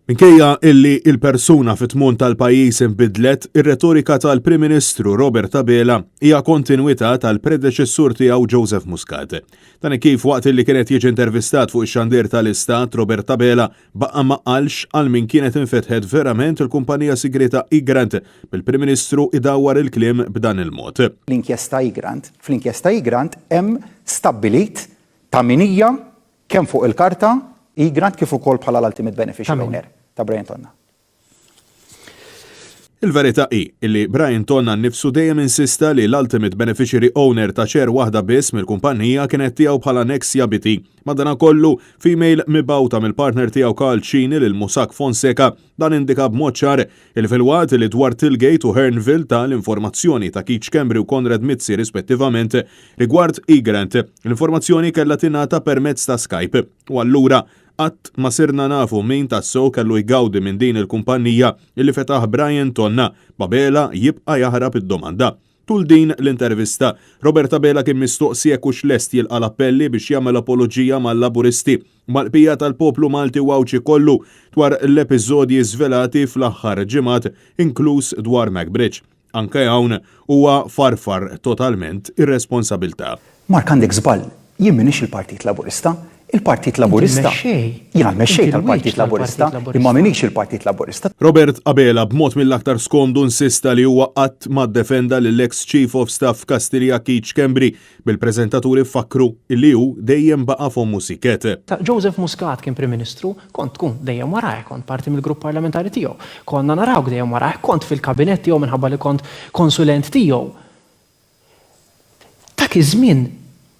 Minkejja illi il-persuna fit-tmun tal-pajjiż inbidlet, ir-retorika tal-Prim Ministru Robert Abela hija kontinwità tal-predeċessur tiegħu Joseph Muscat. Dan kif waqt illi kienet jiġi intervistat fuq ix-xandir tal-Istat, Robert Abela baqa' ma qalx għal min kienet infetħet verament il-kumpanija sigrieta Egrant, bil-Prim Ministru idawwar il-kliem b'dan il-mod. L-inkjesta Egrant, Fl-inkjesta Egrant hemm stabbilit ta' min hija Kemm fuq il-karta, Egrant kif ukoll bħala l-ultimate beneficial owner ta' Brian Tonna. Il-verità hi li Brian Tonna nnifsu dejjem insista li l-ultimate beneficiary owner ta' share waħda biss mill-kumpannija kienet tiegħu bħala Nexia BT. Madanakollu, f'email mibgħuta mill-partner tiegħu Karl Cini lil Mossack Fonseca, dan indika b'mod ċar li filwaqt li dwar Tillgate u Hearnville ta l-informazzjoni ta' Keith Schembri u Konrad Mizzi rispettivament, rigward Egrant, l-informazzjoni kellha tingħata permezz ta' Skype. U allura, qatt ma sirna nafu min tassew kellu jgawdi minn din il-kumpannija li fetaħ Brian Tonna, b'Abela jibqa' jaħrab id-domanda. Tul din l-intervista, Robert Abela kien mistoqsi jekk hux lest jilqa' l-appelli biex jagħmel apoloġija mal-Laburisti u mal-bqija tal-poplu Malti u Għawdxi kollu dwar l-episodji żvelati fl-aħħar ġimgħat inkluż dwar Macbridge. Anke hawn huwa farfar totalment ir-responsabilità. Mark għandek żball, jien m'iniex il-Partit Laburista, Il-Partit Laburista. Jiena l-mexxej tal-Partit Laburista, imma m'iniex il-Partit Laburista. Robert Abela b'mod mill-aktar skomdu insista li huwa qatt ma ddefenda lill-eks Chief of Staff f'Kastilja Keith Schembri, bil-preżentaturi fakkru illi hu dejjem baqa' fommu sieket. Joseph Muscat kien Prim Ministru, kont tkun dejjem warajh, kont parti mill-grupp parlamentari tiegħu. Konna narawk dejjem warajh, kont fil-kabinett tiegħu minħabba li kont konsulent tiegħu. Dak iż-żmien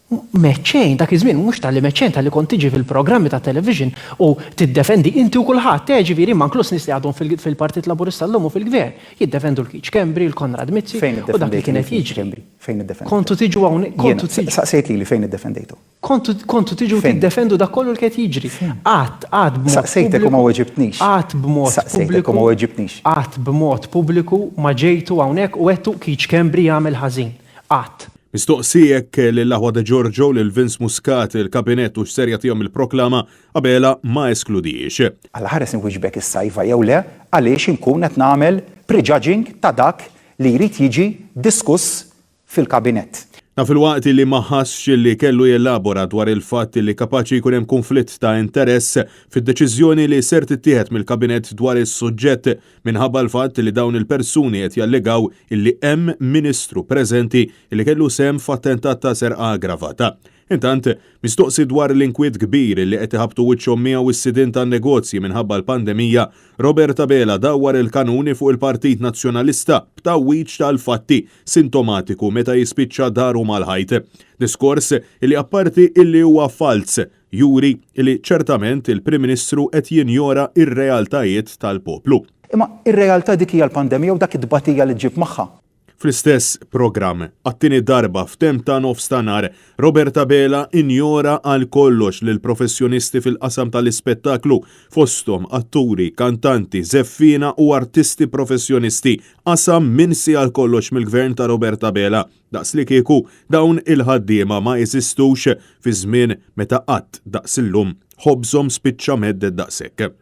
m'għedt xejn, dak iż-żmien mhux talli m'għedt xejn, talli kont tiġi fil-programmi tat-television u tiddefendi inti u kulħadd, eh, ġifieri imma inkluż nies li għadhom fil-Partit Laburista llum u fil-Gvern, jiddefendu 'l Keith Schembri, 'l Konrad Mizzi u dak li kien qed jiġri. Fejn iddefendejtu? Kontu tiġu hawnhekk, kontu tiġu. Saqsejt lili fejn iddefendejtu. Kontu, kontu tiġu tiddefendu dak kollu li qed jiġri. Qatt, qatt b'mod pubbliku. Saqsejtek u ma weġibtnix. Qatt b'mod pubbliku. Saqsejtek u ma weġibtnix. Qatt b'mod pubbliku ma ġejtu hawnhekk u għedtu Keith Schembri jagħmel ħażin. Qatt. Mistoqsi jekk lill-aħwa De Giorgio u lil Vince Muscat il-Kabinett hux ser jagħtihom il-proklama, Abela ma eskludihiex. Alla ħares inwieġbek issa iva jew le għaliex inkun qed nagħmel prejudging ta' dak li jrid jiġi diskuss fil-Kabinett. Dan filwaqt li ma ħassx li kellu jelabora dwar il-fatt li kapaċi jkun hemm kunflitt ta' interess fid-deċiżjoni li ser tittieħed mill-Kabinett dwar is-suġġett minħabba l-fatt li dawn il-persuni qed jallegaw illi hemm Ministru preżenti li kellu sehem f'attentat ta' serqa aggravata. Intant, mistoqsi dwar l-inkwiet kbir li qed iħabbtu wiċċhom miegħu s-sidien tan-negozji minħabba l-pandemija, Robert Abela dawwar il-kanuni fuq il-Partit Nazzjonalista b'tgħawwiġ tal-fatti, sintomatiku meta jispiċċa daru mal-ħajt. Diskors li apparti illi huwa falz, juri li ċertament il-Prim Ministru qed jinjora r-realtajiet tal-poplu. Imma ir-realtà dik hija l-pandemija u dak it-tbatija li ġġib magħha. Fl-istess programm, għat-tieni darba f'temp ta' nofs ta' nhar, Robert Abela injora għal kollox lill-professjonisti fil-qasam tal-ispettaklu, fosthom atturi, kantanti, żeffiena u artisti professjonisti, qasam minsi għal kollox mill-Gvern ta' Robert Abela, daqslikieku dawn il-ħaddiema ma jeżistux fi żmien meta qatt daqs illum ħobżhom spiċċa mhedded daqshekk.